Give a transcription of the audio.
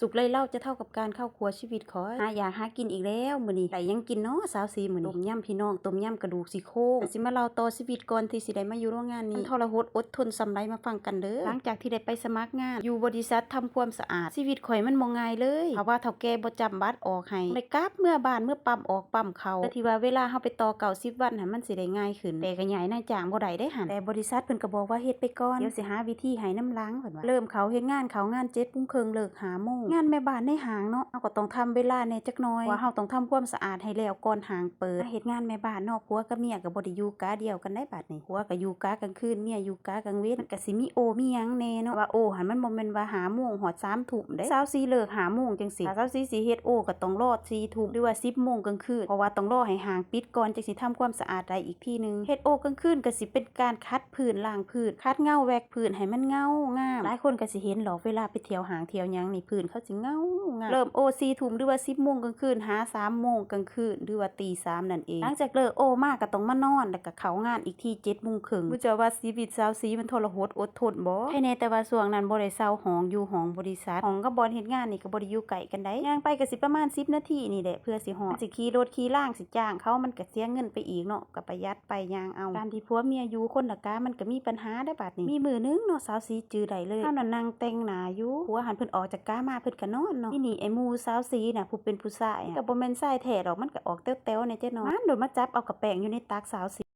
ສຸກໄລ່ເລົ່າຈະເທົ່າກັບການເຂົ້າຄົວຊີວິດຂ້ອຍ. ຫາຢາກຫາກິນອີກແລ້ວມື້ນີ້. ໄດ້ຫຍັງກິນເນາະສາວສີມື້ນີ້? ຕົ້ມຍຳພີ່ນ້ອງ, ຕົ້ມຍຳກະດູກຊີ້ໂຄງ. ຊິມາເລົ່າຕໍ່ຊີວິດກ່ອນທີ່ຊິໄດ້ມາຢູ່ໂຮງງານນີ້. ມັນທໍລະຫົດອົດທົນສ່ຳໃດ ມາຟັງກັນເດີ້. ຫຼັງຈາກທີ່ໄດ້ໄປສະໝັກງານຢູ່ບໍລິສັດທຳຄວາມສະອາດ, ຊີວິດຂ້ອຍມັນບໍ່ງ່າຍເລີຍ. ເພາະວ່າເຖົ້າແກ່ບໍ່ຈຳບັດອອກໃຫ້, ໄດ້ກັບເມືອບ້ານເມືອປ້ຳອອກປ້ຳເຂົ້າ ເພື່ອທີ່ວ່າເວລາເຮົາໄປຕໍ່ເກົ້າສິບວັນຫັ້ນ ມັນຊິໄດ້ງ່າຍຂຶ້ນ. ແຕ່ກໍຍ້າຍນາຍຈ້າງບໍ່ໄດ້ເດ້ຫັ້ນ. ແຕ່ບໍລິສັດເພິ່ນກໍບອກວ່າເຮັດໄປກ່ອນ, ດຽວຊິຫາວິທີໃຫ້ນຳຫຼັງ ເພິ່ນວ່າ. ເລີ່ມເຂົ້າເຮັດງານ, ເຂົ້າງານເຈັດໂມງເຄິ່ງ ເລີກຫ້າໂມງ. ງານແມ່ບ້ານໃນຫ້າງເນາະ, ເຮົາກໍຕ້ອງທຳເວລາແດ່ຈັກໜ່ອຍ, ເພາະວ່າເຮົາຕ້ອງທຳຄວາມສະອາດໃຫ້ແລ້ວກ່ອນຫ້າງເປີດ. ເຮັດງານແມ່ບ້ານເນາະ, ຜົວກັບເມຍກໍບໍ່ໄດ້ຢູ່ກາດຽວກັນໄດ໋ບາດນີ້. ຜົວກໍຢູ່ກາກາງຄືນ, ເມຍຢູ່ກາກາງເວັນ. ມັນກໍຊິມີໂອມີຫຍັງແດ່ເນາະ, ແຕ່ວ່າໂອຫັ້ນມັນບໍ່ແມ່ນວ່າຫ້າໂມງຮອດສາມທຸ່ມເດ້. ສາວສີເລີກຫ້າໂມງຈັ່ງຊີ້, ສາວສີຊິເຮັດໂອກໍຕ້ອງລໍສີ່ທຸ່ມ ຫຼືວ່າສິບໂມງກາງຄືນ, ເພາະວ່າຕ້ອງລໍໃຫ້ຫ້າງປິດກ່ອນ ຈັ່ງຊິທຳຄວາມສະອາດໄດ້ອີກທີໜຶ່ງ. ເຮັດໂອກາງຄືນກໍຊິເປັນການຂັດພື້ນ, ລ້າງພື້ນ, ຂັດເງົາ, ແວັກພື້ນໃຫ້ມັນເງົາງາມ. ຫຼາຍຄົນກໍຊິເຫັນດອກ ເວລາໄປທ່ຽວຫ້າງທ່ຽວຫຍັງນີ້ ພື້ນເຂົາຊິເງົາງາມ. ເລີ່ມໂອສີ່ທຸ່ມ ຫຼືວ່າສິບໂມງກາງຄືນ ຫາສາມໂມງກາງຄືນ ຫຼືວ່າຕີສາມນັ້ນເອງ. ຫຼັງຈາກເລີກໂອມາກໍຕ້ອງມານອນ ແລ້ວກໍເຂົ້າງານອີກທີເຈັດໂມງເຄິ່ງ. ຮູ້ເຈົ້າວ່າຊີວິດສາວສີມັນທໍລະຫົດອົດທົນບໍ່? ໃຄແນ່ແຕ່ວ່າຊ່ວງນັ້ນບໍ່ໄດ້ເຊົ່າຫ້ອງຢູ່ຫ້ອງບໍລິສັດ, ຫ້ອງກັບບ່ອນເຮັດງານນີ້ກໍບໍ່ໄດ້ຢູ່ໃກ້ກັນໃດ໋, ຍ່າງໄປກໍຊິປະມານສິບນາທີນີ້ແຫຼະເພື່ອຊິຮອດ. ຊິຂີ່ລົດຂີ່ລາງ ຊິຈ້າງເຂົາ ມັນກໍເສຍເງິນໄປອີກເນາະ, ກໍປະຢັດໄປ ຍ່າງເອົາ. ການທີ່ຜົວເມຍຢູ່ຄົນລະກາ ມັນກໍມີບັນຫາໄດ໋ບາດນີ້. ມີມື້ໜຶ່ງເນາະ ສາວສີຈື່ໄດ້ເລີຍ, ເຮົານັ້ນນັ່ງແຕ່ງໜ້າຢູ່, ຜົວຫັ້ນເພິ່ນອອກຈາກກາມາ ເພິ່ນກໍນອນເນາະ. ທີນີ້ໄອ້ໝູ່ສາວສີນະ ຜູ້ເປັນຜູ້ຊາຍ ກໍບໍ່ແມ່ນຊາຍແທ້ດອກ, ມັນກໍອອກແຕ໋ວໆແດ່ຈັກໜ້ອຍ, ມັນໂດດມາຈັບເອົາກະແປ້ງຢູ່ໃນຕັກສາວສີ.